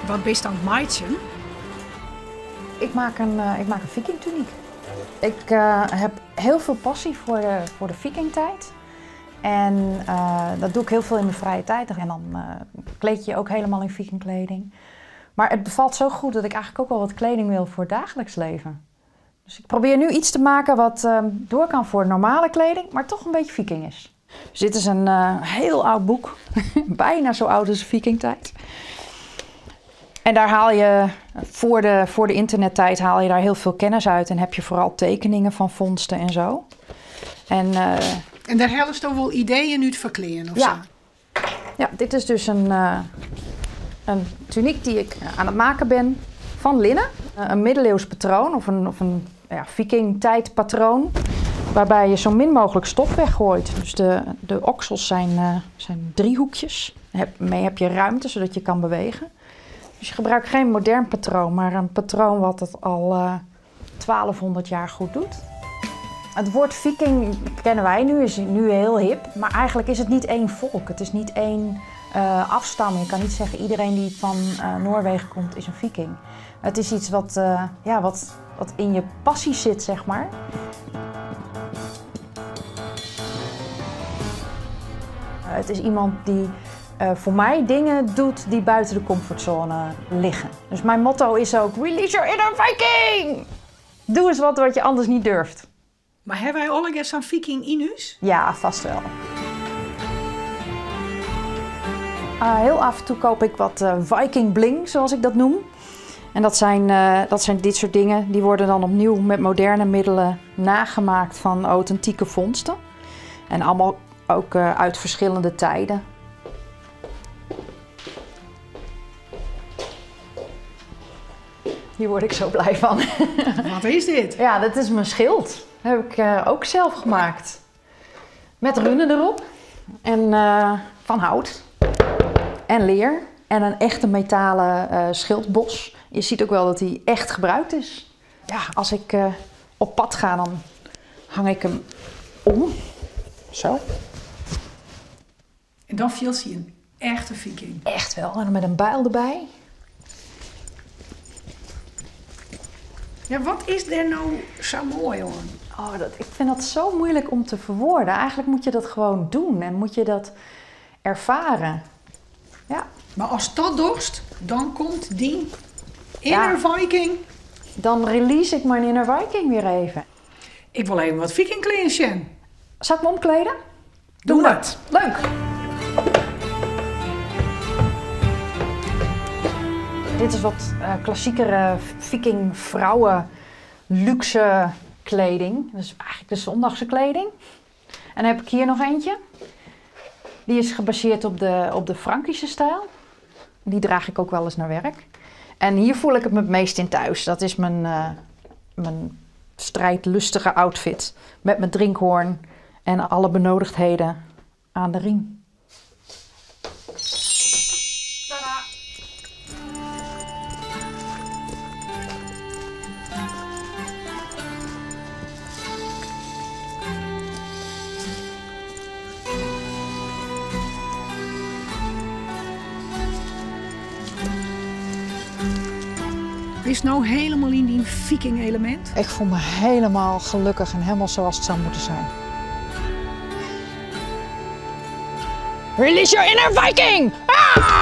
Wat bist oan it meitsjen? Ik maak een, ik maak een vikingtuniek. Ik heb heel veel passie voor de vikingtijd. En dat doe ik heel veel in mijn vrije tijd. En dan kleed je je ook helemaal in vikingkleding. Maar het bevalt zo goed dat ik eigenlijk ook wel wat kleding wil voor het dagelijks leven. Dus ik probeer nu iets te maken wat door kan voor normale kleding, maar toch een beetje viking is. Dus dit is een heel oud boek, bijna zo oud als de vikingtijd. En daar haal je, voor de internettijd haal je daar heel veel kennis uit en heb je vooral tekeningen van vondsten en zo. En En daar helpt toch wel ideeën uit verkleden of Ja. zo? Ja, dit is dus een tuniek die ik aan het maken ben van linnen. Een middeleeuws patroon of een vikingtijdpatroon. Waarbij je zo min mogelijk stof weggooit. Dus de oksels zijn driehoekjes. Mee heb je ruimte zodat je kan bewegen. Dus je gebruikt geen modern patroon, maar een patroon wat het al 1200 jaar goed doet. Het woord viking kennen wij nu, is nu heel hip. Maar eigenlijk is het niet één volk. Het is niet één afstamming. Je kan niet zeggen iedereen die van Noorwegen komt is een viking. Het is iets wat in je passie zit. Het is iemand die voor mij dingen doet die buiten de comfortzone liggen. Dus mijn motto is ook, release your inner viking! Doe eens wat je anders niet durft. Maar hebben wij alle zo'n viking in huis? Ja, vast wel. Heel af en toe koop ik wat viking bling, zoals ik dat noem. En dat zijn dit soort dingen. Die worden dan opnieuw met moderne middelen nagemaakt van authentieke vondsten. En allemaal ook uit verschillende tijden. Hier word ik zo blij van. Wat is dit? Ja, dat is mijn schild. Dat heb ik ook zelf gemaakt. Met runen erop. En van hout. En leer. En een echte metalen schildbos. Je ziet ook wel dat die echt gebruikt is. Ja, als ik op pad ga, dan hang ik hem om. Zo. En dan viel hij een echte viking. Echt wel. En dan met een bijl erbij. Ja, wat is er nou zo mooi, hoor? Oh, ik vind dat zo moeilijk om te verwoorden. Eigenlijk moet je dat gewoon doen en moet je dat ervaren. Ja. Maar als dat dorst, dan komt die inner viking. Dan release ik mijn inner viking weer even. Ik wil even wat vikingkleren, Sjen. Zal ik me omkleden? Doe dat. Leuk. Dit is wat klassiekere viking vrouwen luxe kleding. Dat is eigenlijk de zondagse kleding. En dan heb ik hier nog eentje. Die is gebaseerd op de Frankische stijl. Die draag ik ook wel eens naar werk. En hier voel ik het me het meest in thuis. Dat is mijn strijdlustige outfit. Met mijn drinkhoorn en alle benodigdheden aan de riem. Tadaa! Is nou helemaal in die viking element? Ik voel me helemaal gelukkig en helemaal zoals het zou moeten zijn. Release your inner viking! Ah!